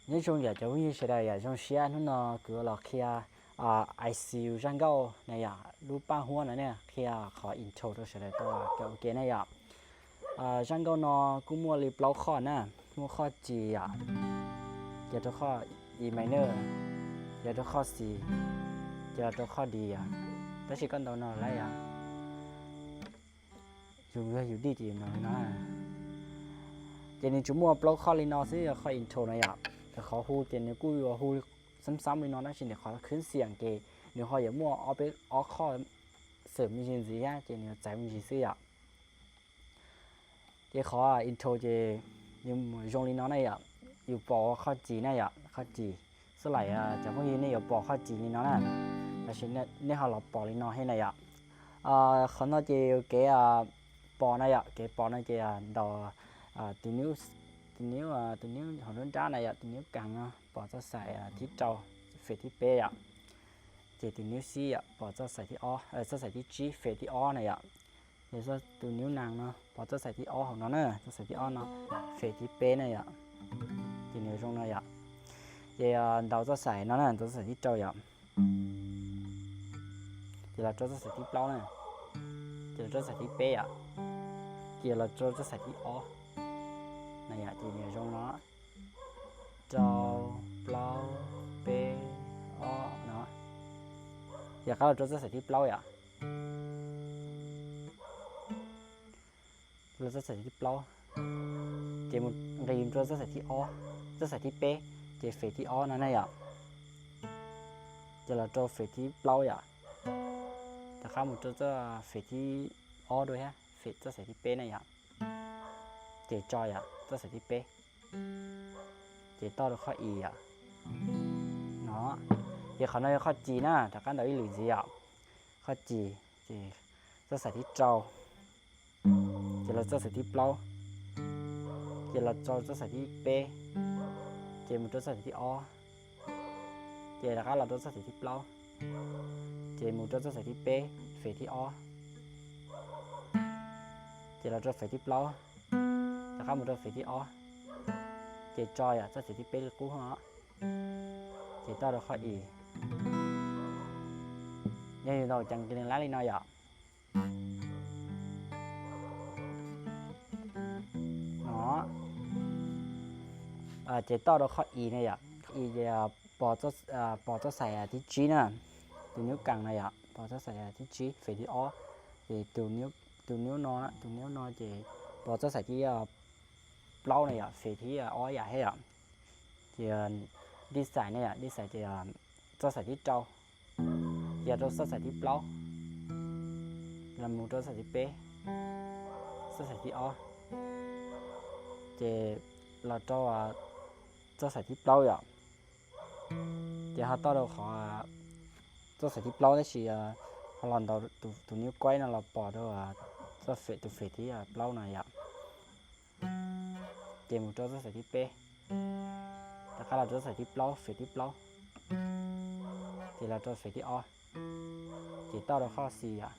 Nyob zoo yom cov phooj ywg sawv daws yom, zoo siab hnub no kuv los qhia I C U zaj nkauj na yom, lub paj huab no ne, qhia qhov intro rau sawv daws tau kawm ua ke ne yom. Zaj nkauj no kuj muaj li plaub qhoj na, muaj qhoj C yom, ces rau qhoj E minor, ces rau qhoj C, ces los rau qhoj D yom. Tab sis koj ntaus no lawm yom, yus yog yus dij ces yus ntaus li no. Ces nws tsuas muaj plaub qhoj li no xwb, yog qhoj intro na yom. Ces qhov hu ces nws kuj yuav hu xab xab li no tab sis nws qhov khwb xiam ces nws ho yuav muaj ob peb ob qhoj xwm me ntsis ntxiv thiab ces nws yuav txawv me ntsis xwb yom. Ces qhov intro ces yus mus zoo li no na yom, yus pom qhoj C na yom, qhoj C. Xab laim cov phooj ywg nej yuav pom qhoj C li no na, tab sis nej ho los pom li no thiab na yom. Qhov no ces kev pom na yom, kev pom no ces ntaus tus niv, tus niv, tus niv hauv nruab nrab na yom, tus niv kaas no pom txoj xaim thib rau, fem thib peb yom. Ces tus niv xib yom pom txoj xaim thib ob, txoj xaim thib tsib, fem thib ob na yom. Ces tus niv nees no pom txoj xaim thib ob hauv no na, txoj xaim thib ob no, fem thib peb na yom. Ces nws zoo no yom. Ces ntaus txoj xaim no na, ntaus txoj xaim thib rau yom. Ces los rau txoj xaim thib plaub na, ces los rau txoj xaim thib peb yom. Ces los rau txoj xaim thib ob na yom, ces nws zoo no, rau, plaub, peb, ob no. Ces rov qab los rau txoj xaim thib plaub yom. Los txoj xaim thib plaub, ces mus nqis rau txoj xaim thib ob, txoj xaim thib peb, ces fem thib ob no na yom. Ces los rau fem thib plaub yom. Rov qab mus rau txoj fem thib ob dua thiab, fem txoj xaim thib peb na yom. Ces tso yom, txoj xaim thib peb. Ces toj rau qhoj E yom. No, ces qhov no yog qhoj C na, rov qab ntaus ib lwm ntxiv yom. Qhoj C, ces txoj xaim thib rau, ces los txoj xaim thib plaub, ces los rau txoj xaim thib peb, ces mus rau txoj xaim thib ob, ces rov qab los rau txoj xaim thib plaub, ces mus rau txoj xaim thib peb, fem thib ob, ces los rau fem thib plaub, rov qab mus rau fem thib ob, ces tso yom, txoj xaim thib peb li qub os. Ces toj rau qhoj E. Yog yus ntaus ceev kiag lab li no yom. No, ces toj rau qhov i na yom, i ces pos txoj xaim thib tsib na, tus niv kaas na yom, pos txoj xaim thib tsib fem thib ob, ces tus niv no, tus niv no ces pos txoj xaim thib plaub na yom, fem thib ob yam thiab yom. Ces dij xais na yom, dij xais ces txoj xaim thib rau, ces rau txoj xaim thib plaub, los mus rau txoj xaim thib peb, txoj xaim thib ob, ces los rau txoj xaim thib plaub yom. Ces ho toj rau qhov txoj xaim thib plaub tab sis ho los ntaus tus niv kuaib no los pos rau txoj fem, tus fem thib plaub no yom. Ces mus rau txoj xaim thib peb, rov qab los rau txoj xaim thib plaub, fem thib plaub, ces los rau fem thib ob, ces toj rau qhov xis yom.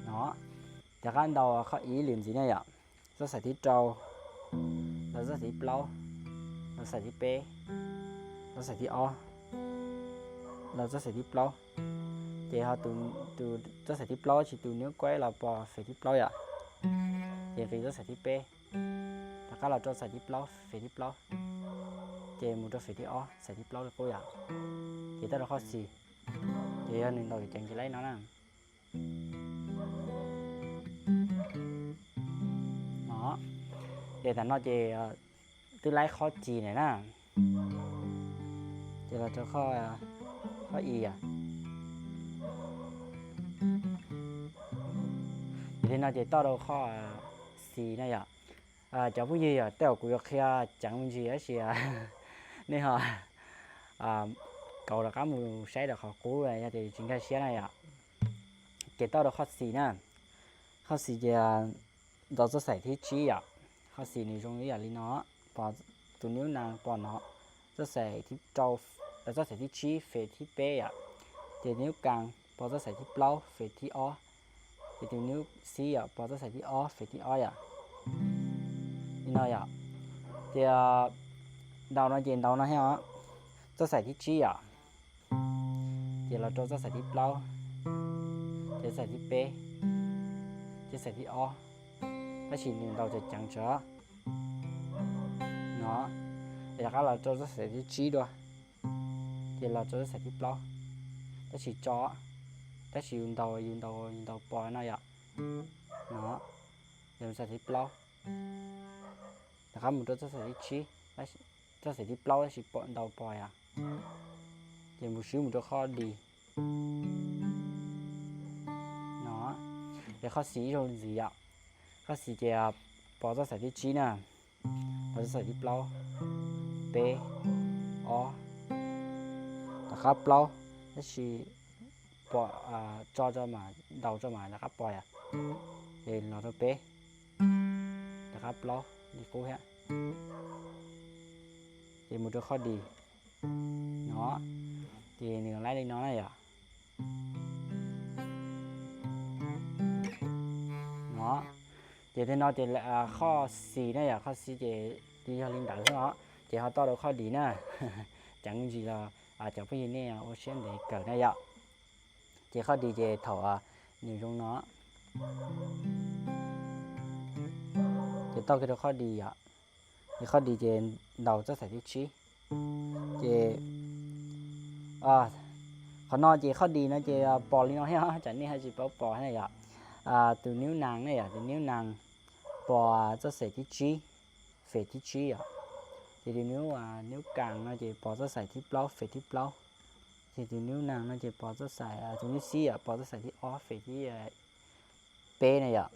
No, rov qab ntaus qhov i lwm ntxiv na yom. Txoj xaim thib rau, los txoj xaim thib plaub, los xaim thib peb, los xaim thib ob, los txoj xaim thib plaub. Ces ho tus, txoj xaim thib plaub tsis tus niv kuaib los pos fem thib plaub yom. Ces nqis txoj xaim thib peb, rov qab los rau xaim thib plaub, fem thib plaub, ces mus rau fem thib ob, xaim thib plaub li qub yom. Ces toj rau qhov xis, ces yog nws ntaus ceev ceev li no na. No, ces tam no ces twb laib qhov ci na na, ces los rau qhov i yom. Ces li no ces toj rau qhov xis na yom. Cov phooj ywg yom, tej zaum kuv yuav qhia ceev me ntsis tab sis nej ho kauv rov qab mus saib rau qhov qub yog tias tsis nkag siab na yom. Ces toj rau qhov xis na, qhov xis ces ntaus txoj xaim thib tsib yom. Qhov xis nws zoo ib yam li no, pos tus niv nees pos no, txoj xaim thib rau, txoj xaim thib tsib fem thib peb yom. Ces niv kaas pos txoj xaim thib plaub fem thib ob, ces tus niv xib yom pos txoj xaim thib ob fem thib ob yom. Li no yom. Ces Ntaus no ces ntaus no thiab os. Txoj xaim thib tsib yom, ces los rau txoj xaim thib plaub, ces txoj xaim thib peb, ces xaim thib ob, tab sis nws ntaus ceev ceev tsawv no, es rov qab los rau txoj xaim thib tsib dua, ces los rau txoj xaim thib plaub, tab sis tso, tab sis yus ntaus yus ntaus yus ntaus pos no yom, no, yog txoj xaim thib plaub, rov qab mus rau txoj xaim thib tsib, txoj xaim thib plaub tab sis ntaus pos yom, ces mus swb mus rau qhov dis no, es qhov xis ib zaug li ntxiv yom, qhov xis ces pos txoj xaim thib tsib na, pos txoj xaim thib plaub, peb, ob, rov qab plaub, tab sis pos, tso tso mas ntaus tso mas rov qab pos yom, ces los rau peb, rov qab plaub li qub thiab, ces mus rau qhov dis no, ces nws laib li no na yom, no, ces tej no ces qhov xis na yom, qhov xis ces yog li ntawd xwb os, ces ho toj rau qhov dis na, ceev ntsis los cov phooj ywg nej ua siab ntev kawm na yom, ces qhov dis ces thaum nws zoo no, ces toj kiag rau qhov dis yom, ces qhov dis ces ntaus txoj xaim thib tsib, ces qhov no ces qhov dis no ces pos li no thiab, tsam nej ho tsis paub pos na yom, tus niv nas ne yom, tus niv nas pos txoj xaim thib tsib, fem thib tsib yom, ces tus niv, niv kas no ces pos txoj xaim thib plaub fem thib plaub, ces tus niv nas no ces pos txoj xaim, tus niv xib yom pos txoj xaim thib ob fem thib peb na yom,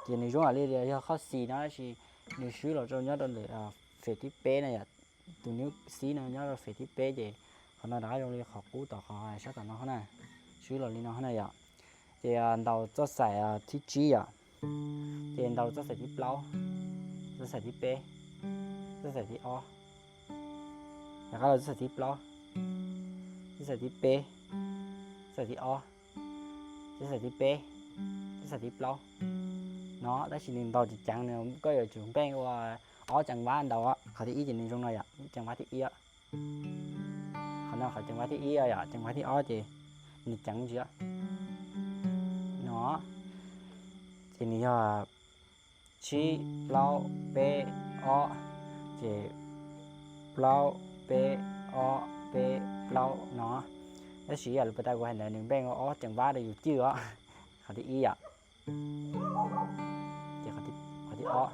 ces nws zoo li yog qhov xis no tab sis nws swb los rau nyob rau ntawm fem thib peb na yom, tus niv xib no nyob rau fem thib peb ces qhov no rov qab zoo li qhov qub tom qhov sab tom no na, swb los li no na yom, ces ntaus txoj xaim thib tsib yom, ces ntaus txoj xaim thib plaub, txoj xaim thib peb, txoj xaim thib ob, rov qab los txoj xaim thib plaub, txoj xaim thib peb, txoj xaim thib ob, txoj xaim thib peb, txoj xaim thib plaub no, tab sis nws ntaus ceev ceev, koj yuav tsum npeej ua ob ceev vab ntaus, qhov thib ib ces nws zoo no yom, ceev vab thib ib, qhov no qhov ceev vab thib ib yom, ceev vab thib ob ces nws ceev ntsis no, ces nws yog tsib plaub peb ob, ces plaub peb ob peb plaub no, tab sis yam li puag ta kuv hais ntawd nws npeej ua ob ceev vab rau yus cwj os, qhov thib ib yom, ces qhov thib ob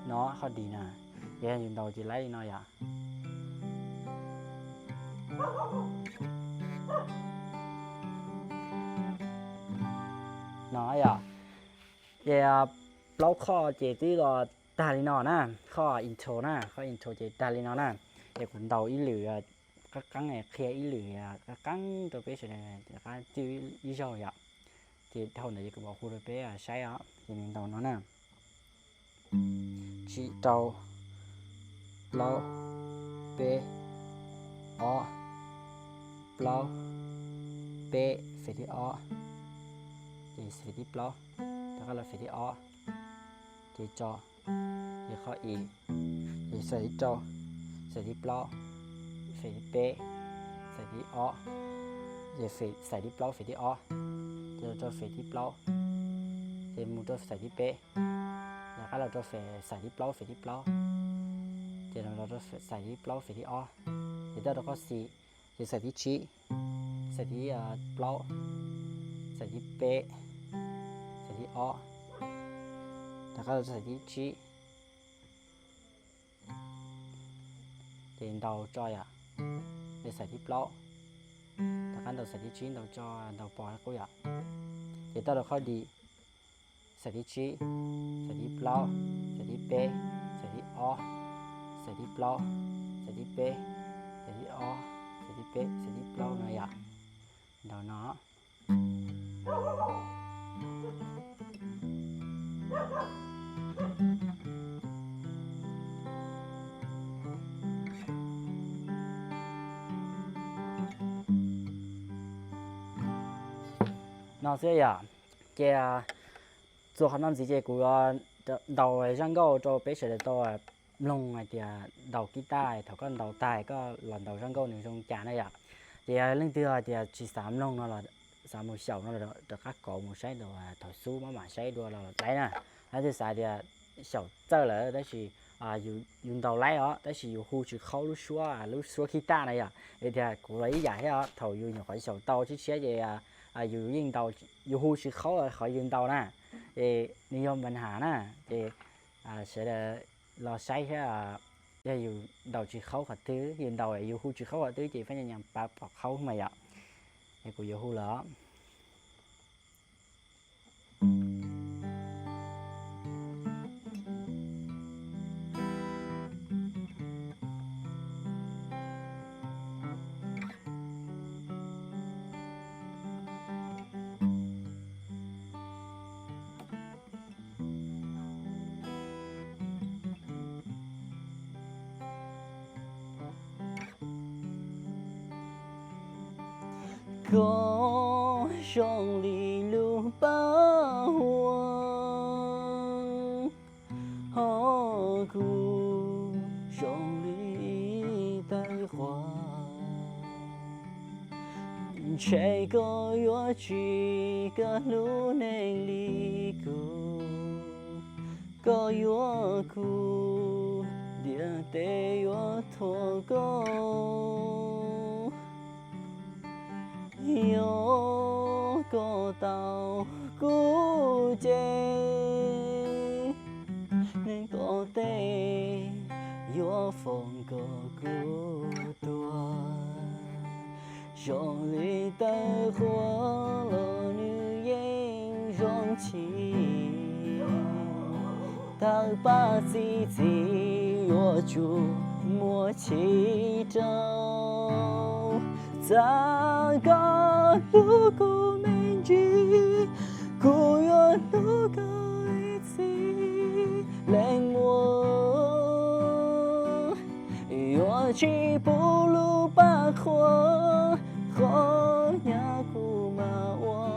no, qhov dis na, ces yog yus ntaus ces laib li no yom, no yom, ces plaub qhov ces twb los tag li no na, qhov intro na, qhov intro ces tag li no na, ces kuv ntaus ib lwm qeeb qeeb, qhia ib lwm qeeb qeeb rau peb sawv daws rov qab cwj ib zaug yom, ces dhau ntawd ces kuv mam hu rau peb saib os, ces nws ntaus no na, tsib rau, plaub, peb, ob, plaub, peb, fem thib ob, ces fem thib plaub, rov qab los fem thib ob, ces tso, ces qhov ib, ces xaim thib rau, xaim thib plaub, fem thib peb, xaim thib ob, ces xaim thib plaub fem thib ob, ces los rau fem thib plaub, ces mus rau xaim thib peb, rov qab los rau xaim thib plaub fem thib plaub, ces los rau xaim thib plaub fem thib ob, ces toj rau qhov xis, ces xaim thib tsib, xaim thib plaub, xaim thib peb, xaim thib ob, rov qab los rau xaim thib tsib, ces ntaus tso yom, ces xaim thib plaub, rov qab ntaus xaim thib tsib ntaus tso, ntaus pos qub yom, ces toj rau qhov dis, xaim thib tsib, xaim thib plaub, xaim thib peb, xaim thib ob, xaim thib plaub, xaim thib peb, xaim thib ob, xaim thib peb, xaim thib plaub no yom, ntaus no. No xwb yom, ces txuas qhov no ntxiv ces kuv ntaus zaj nkauj rau peb sawv daws tau mloog hais tias ntaus kib taj, thaum koj ntaus tag koj los ntaus zaj nkauj nws zoo cas na yom. Ces yog leej twg hais tias tsis xav mloog no los xav mus xyaum no los rov qab kauv mus saib rau thaum xub maj mam saib dua los laib na. Leej twg xav tias xyaum txawj lawm tab sis yus ntaus laib os tab sis yus hu tsis khaub lub suab, lub suab kib taj na yom, es tias kuv los ib yam thiab os, thaum yus nyuam qhuav xyaum tau tshiab tshiab ces yus yeej ntaus, yus hu tsis khaub qhov yus ntaus na, es nws yog npa nham na. Ces sawv daws los saib thiab, yog yus ntaus tsis khaub qhov twg, yus ntaus yus hu tsis khaub qhov twg ces phab nyas nyas pab pom khaub mas yom. Es kuv yuav hu lawm os. Koj zoo li lub paj huam, ho kuv zoo li tawv qhuav. Ntshe koj yuav tsis kam hlub neeg li kuv, koj yuav kuv ntiaj teb yuav thuam koj. Yog koj tau kuv ces neeg tom teb yuav foom kom kuv tuag. Zoo li tawv qhuav los nws yeej zoo tshis, tawg paj txi txiv yuav tsum muaj chiv rau. Txawm koj hlub kuv me ntsis, kuv yuav hlub koj ib txhis leej muaj. Yuav tsis pub lub paj huam qhov nyab kuv mam ua.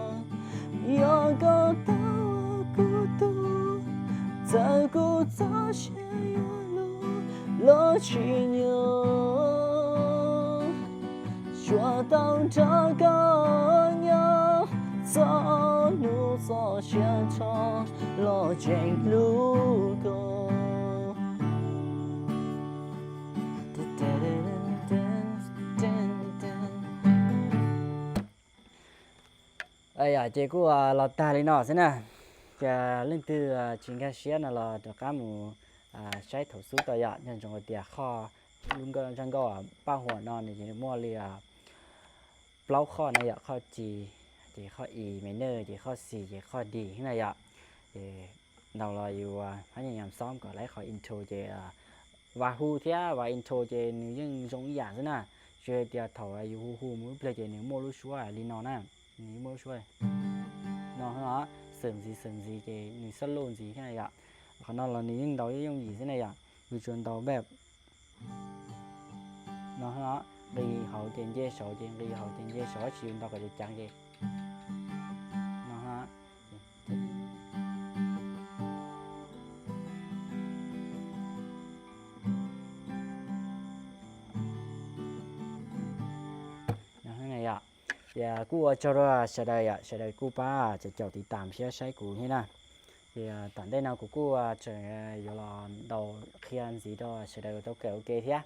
Yog koj tau kuv tug, txawm kuv txoj sia yuav luag los tsis nyob, tsuas tau nrog koj nyob txog hnub txoj sia nrho los tseem hlub koj. Yog ces kuj los tag li no xwb na. Ces leej twg tsis nkag siab no los rov qab mus saib thaum xub tau yom. Nco ntsoov hais tias qhov lub zaj nkauj paj huam no nws ces nws muaj li plaub qhoj na yom, qhoj C, ces qhoj E minor, ces qhoj C, ces qhoj D na yom. Ces ntaus los yus hab nyas nyas xob kom laib qhov intro ces vas hu thiab vas intro ces nws yeej zoo ib yam xwb na. Tsis hais tias thaum yus hu hu mus ib pliag ces nws muaj lub suab li no na, nws muaj lub suab no, xwm ntxiv xwm ntxiv ces nws solo ntxiv thiab yom. Qhov no los nws yeej ntaus yooj yim xwb na yom, yus tsuas ntaus npaj no, nqis hauv ces nce saud, ces nqis hauv ces nce saud, tab sis yus ntaus kom ceev ceev ces no. Yog, ces kuj ua tsaug rau sawv daws yom, sawv daws kuj pab caum caum tiv tam thiab saib kuv thiab na. Ces tom ntej no kuv kuj tseem yuav los ntaus qhia ntxiv rau sawv daws tau kawm ua ke thiab.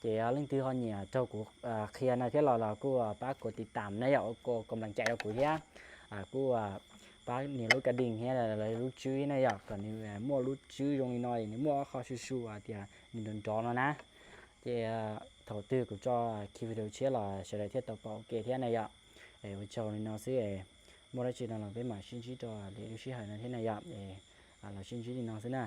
Ces leej twg ho nyiam raug kuv qhia no thiab los los kuj pab kuv tiv tam na yom, ua kom mlom cai rau kuv thiab. Kuj pab nias lub kas dees thiab lub tswb na yom, kom nws muaj lub tswb zoo li no, nws muaj ob qho su su tias nws nrov nrov no na. Ces thaum twg kuv tso ki video tshiab los sawv daws thiaj tau pom ua ke thiab na yom. Ua tsaug li no xwb, muaj dab tsi no los peb mam sib ntsib rau lwm lub sij hawm no thiab na yom. Los sib ntsib li no xwb na.